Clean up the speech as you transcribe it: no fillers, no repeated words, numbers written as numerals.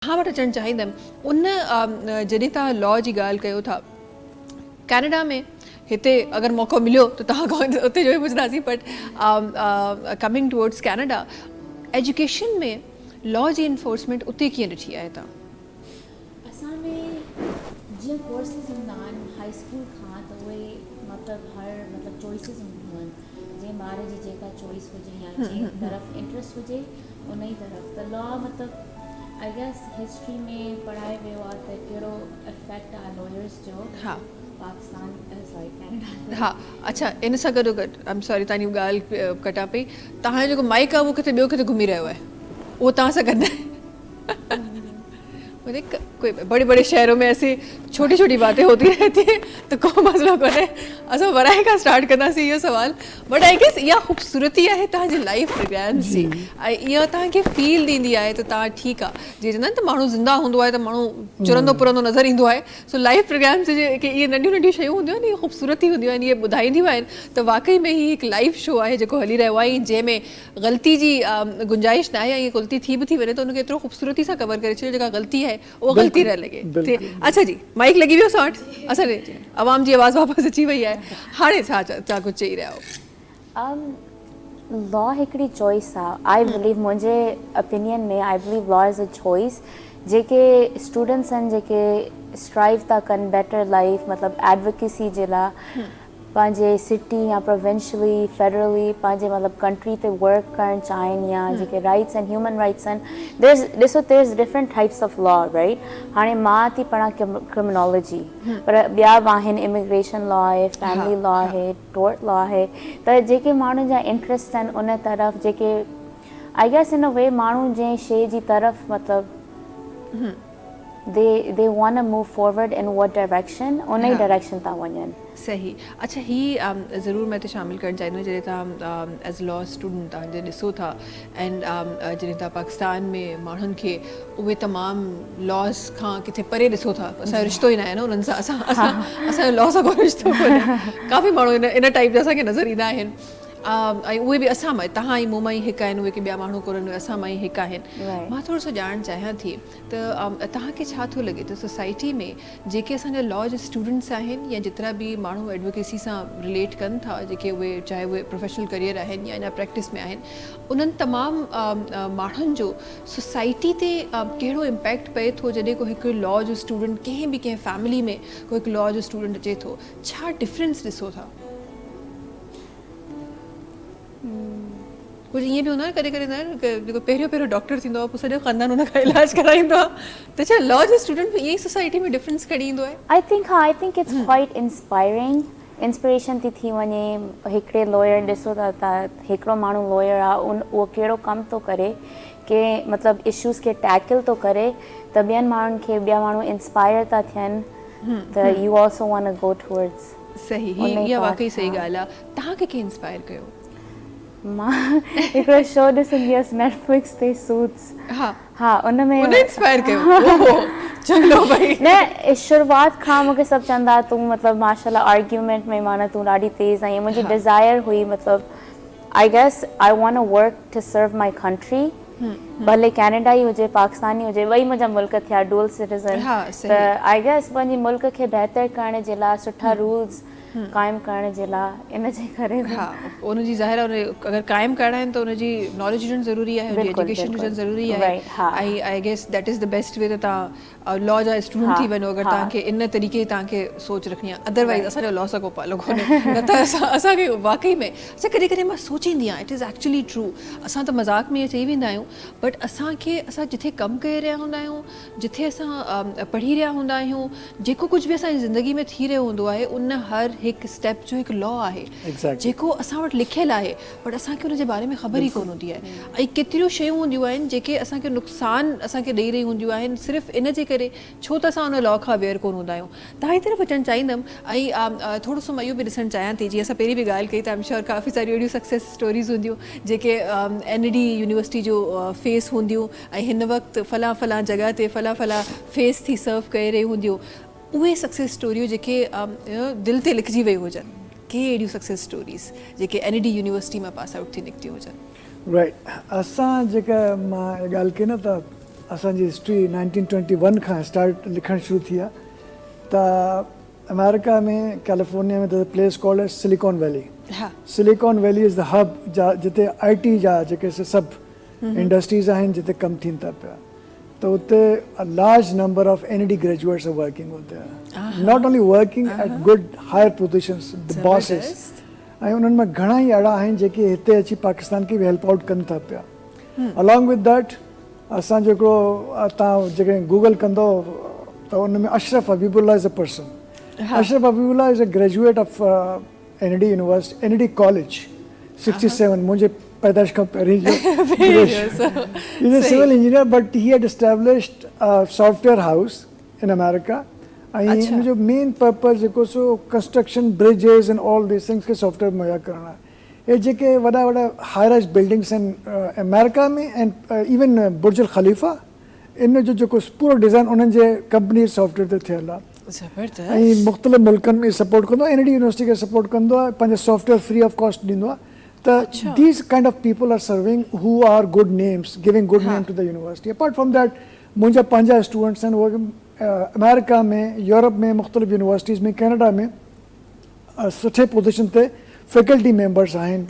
توهان وٽ اچڻ چاهيندم ان جڏهن توهان لا جي ڳالهه ڪيو ٿا ڪينيڊا ۾ هتي اگر موقعو مليو ته توهان کان اتي جو به پڇنداسين but coming towards Canada education ۾ لا جي انفورسمينٽ اتي ڪيئن ڏٺي آهي توهان؟ اسان ۾ جيئن ڪورسز هوندا آهن هائي اسڪول کان ته اهي مطلب هر مطلب چوائسز هونديون آهن جنهن ٻار جي جيڪا چوائس هجي يا جنهن طرف انٽرسٽ هجي ان ئي طرف ته لا مطلب I guess history ۾ پڙهايو ويو آهي ته ڪهڙو افيڪٽ آهي لائرز جو ها پاڪستان سوري ڪينيڊا تي. ها اڇا ان سان گڏو گڏ I'm sorry توهان جي ڳالهه ڪٽان پئي توهان جو جيڪو مائيڪ آهي اهو ڪٿي ٻيو ڪٿي گهمي رهيو آهي اهو توهان سان گڏ ناهي. ڪوئي بڙي بڙي شهرون ۾ ايسي ڇوٽي ڇوٽي باتين هوتي رهتي هين ته ڪو مسئلو ڪونهي اسان ورائي کان اسٽارٽ ڪنداسين اهو سوال بٽ I guess اها خوبصورتي آهي توهان جي لائيو پروگرامز جي ۽ اها توهان کي فيل ڏيندي آهي ته توهان ٺيڪ آهي جيئن چوندا آهن ته ماڻهو زنده هوندو آهي ته ماڻهو چرندو پرندو نظر ايندو آهي سو لائيو پروگرامز جي جيڪي اهي ننڍيون ننڍيون شيون هونديون آهن اهي خوبصورتي هونديون آهن اهي ٻڌائينديون آهن ته واقعي ۾ هي هڪ لائيو شو آهي جيڪو هلي رهيو آهي جنهن ۾ غلطي جي گنجائش ناهي ۽ غلطي ٿي به ٿي وڃي ته ان کي ايترو خوبصورتي سان ڪور ڪري ڇڏيو جيڪا غلطي آهي اها غلطي نه لڳي اڇا جي مائيڪ لڳي ويو اسان وٽ اسان جي عوام جي آواز واپس اچي وئي آهي هاڻي ڇا ڇا ڪجهه چئي رهيا آهيو؟ لا هڪڙي چوائس آ I believe منهنجي opinion ۾ I believe law is a choice جيڪي اسٽوڊنٽس آهن جيڪي اسٽرائيو ٿا ڪن بيٽر لائيف مطلب ايڊووڪيسي جي لاء پنهنجي سٽي يا پروونشلي فيڊرلي پنهنجي مطلب ڪنٽري تي ورڪ ڪرڻ چاهين يا جيڪي رائٽس آهن هيومن رائٽس آهن دير از ڏسو there is different types of law right هاڻي مان ٿي پڙهان ڪرمنالاجي پر ٻيا به آهن اميگريشن لا آهي فيملي لا آهي ٽورٽ لا آهي ته جيڪي ماڻهن جا انٽرسٽ آهن ان طرف جيڪي I guess in V ماڻهو جنهن شي جي طرف مطلب they they want move forward in what direction ان ئي ڊائريڪشن تان وڃن. صحيح اڇا هي ضرور مان هتي شامل ڪرڻ چاهيندس جڏهن توهان ايز لا اسٽوڊنٽ توهان جڏهن ڏسو ٿا اينڊ جڏهن توهان پاڪستان ۾ ماڻهن کي اهي تمام لاز کان ڪٿي پري ڏسو ٿا اسان جو رشتو ئي ناهي نه انهن سان اسان اسان جو لا سان ڪو رشتو ڪونهي ڪافي ماڻهو ان ٽائيپ جا اسان کي نظر ايندا آهن ۽ اهي به اسان مان توهان ۽ مون مان ئي هڪ آهن اهي ڪي ٻيا ماڻهو ڪونهن اهي اسان مان ئي هڪ آهن مان ٿورو سو ڄاڻڻ چاهيان ٿي ته توهان کي ڇا ٿو لڳي ته سوسائٽي ۾ جيڪي اسان جا لا جا اسٽوڊنٽس آهن يا جيترا به ماڻهو ايڊووڪيسي سان رليٽ ڪن ٿا جيڪي اهي چاهي اهي پروفيشنل ڪريئر آهن يا اڃا پريڪٽس ۾ آهن انهن تمام ماڻهن جو سوسائٽي تي ڪهڙو امپيڪٽ پئي ٿو جڏهن ڪو هڪ لا جو اسٽوڊنٽ ڪنهن به ڪنهن فيملي ۾ ڪو هڪ لا جو اسٽوڊنٽ اچي ٿو ڇا ڊفرنس ڏسو ٿا؟ ڪجهه ائين به هوندو آهي نه ڪڏهن ڪڏهن نه جيڪو پهريون پهريون ڊاڪٽر ٿيندو آهي پوء سڄو خاندان ان کان علاج ڪرائيندو آهي ته ڇا لا جو اسٽوڊنٽ به ائين ئي سوسائٽي ۾ ڊفرنس کڻي ايندو آهي؟ I think ها I think it's quite inspiring inspiration ٿي ٿي وڃي هڪڙي لائر ڏسو ٿا ته هڪڙو ماڻهو لائر آهي ان اهو ڪهڙو ڪم ٿو ڪري ڪي مطلب اشوز کي ٽيڪل ٿو ڪري ته ٻين ماڻهن کي ٻيا ماڻهو انسپائر ٿا ٿين ته you also want go towards صحيح هي اها واقعي صحيح ڳالهه آهي توهان کي ڪنهن انسپائر ڪيو؟ مان هڪڙو شو ڏسندي هيس نيٽ فلڪس تي سوٽس ها ها ان ۾ ان انسپائر ڪيو اوهو چلو ڀئي نه شروعات کان مونکي سڀ چوندا هئا تون مطلب ماشاءالله آرگيومينٽ ۾ معنيٰ تون ڏاڍي تيز آهين منهنجي ڊزائر هئي مطلب I guess I want work to serve my country ڀلي ڪينيڊا ئي هجي پاڪستان ئي هجي ٻئي منهنجا ملڪ ٿيا ڊوئل سٽيزن ته I guess پنهنجي ملڪ کي بهتر ڪرڻ جي لاء سٺا رولز قائم ڪرڻ جي لاء ان جي ڪري ها ان جي ظاهر آهي اگر قائم ڪرڻا آهن ته ان جي ناليج هجڻ ضروري آهي ان جي ايجوڪيشن هجڻ ضروري آهي ۽ I guess that is the best way ته توهان لا جا اسٽوڊنٽ ٿي وڃو اگر توهان کي ان طريقي توهان کي سوچ رکڻي آهي ادروائز اسان جو لا سان ڪو تعلق ڪونهي نه ته اسان اسان کي واقعي ۾ اڇا ڪڏهن ڪڏهن مان سوچيندي آهيان it is actually true اسان ته مذاق ۾ چئي ويندا آهيون بٽ اسان کي اسان جٿي ڪم ڪري رهيا هوندا آهيون جٿي اسان پڙهي رهيا هوندا آهيون، جيڪو ڪجهه به اسان جي زندگي ۾ ٿي رهيو هوندو آهي ان هر هڪ اسٽيپ جو هڪ لا آهي جيڪو اسان وٽ لکيل آهي بٽ اسان کي ان جي باري ۾ خبر ئي ڪونه هوندي آهي ۽ ڪيتريون شيون هونديون آهن جيڪي اسان کي نقصان اسان کي ڏئي رهيون هونديون آهن صرف ان جي ڪري ڇو ته اسان ان لا کان اويئر ڪونه هوندا آهيون. توهان جي طرف اچڻ چاهيندم ۽ ٿورو سو مان اهو به ڏسڻ چاهيان ٿي جيئن اسان پهرين به ڳالهه ڪئي ته آئم شيور ڪافي ساريون اهڙيون سڪسيس اسٽوريز هونديون جيڪي اين ڊي يونيورسٽي جو فيس هونديون ۽ هن وقت فلان فلان جڳهه تي فلان فلان فيس ٿي سرو ڪري رهيون هونديون اهي سڪسيس اسٽوريون جيڪي دل تي لکجي ويون هجن ڪي اهڙيون سڪسيس اسٽوريز جيڪي اين ڊي يونيورسٽي مان پاس آئوٽ ٿي نڪتيون هجن. رائٽ اسان جيڪا مان ڳالهه ڪئي نه ته اسان جي هسٽري 1921 کان اسٽارٽ لکڻ شروع ٿي آهي ته America ۾ California ۾ there place called as Silicon Valley. Silicon Valley is the hub جا جتي آء ٽي جا جيڪي سي سڀ انڊسٽريز آهن، جتي ڪم ٿين ٿا پيا، ته اتي large number of N E D graduates are working اتي، not only working at good higher positions, the bosses, ۽ انهن مان گهڻا ئي اهڙا آهن جيڪي هتي اچي پاڪستان کي به هيلپ آئوٽ ڪن ٿا پيا. الانگ وٿ that اسان جو هڪڙو، توهان جيڪڏهن گوگل ڪندو ته ان ۾ Ashraf Habibullah is a person. Ashraf Habibullah is a graduate of N D university, N D college 67، منهنجي پيدائش کان پهرين جو. He is a civil engineer but he had established software house in America ۽ ان جو مين purpose جيڪو سو construction, bridges and all these things کي soft where مهيا ڪرڻ آهي. اهي جيڪي وڏا وڏا هاء رائز بلڊنگس آهن آمريڪا ۾ ۽ ايون برج الخليفه، ان جو جيڪو پورو ڊزائن انهن جي ڪمپني جي سافٽ ويئر تي ٿيل آهي ۽ مختلف ملڪن ۾ سپورٽ ڪندو آهي، اين ڊي يونيورسٽي کي سپورٽ ڪندو آهي، پنهنجو soft where free of cost ڏيندو آهي. ته these kind of people are serving who are good names, giving good name to the university. Apart from that منهنجا پنهنجا اسٽوڊنٽس آهن، اهي آمريڪا ۾، يورپ ۾، مختلف يونيورسٽيز ۾، ڪينيڊا ۾ سٺي پوزيشن تي فيڪلٽي ميمبرس آهن.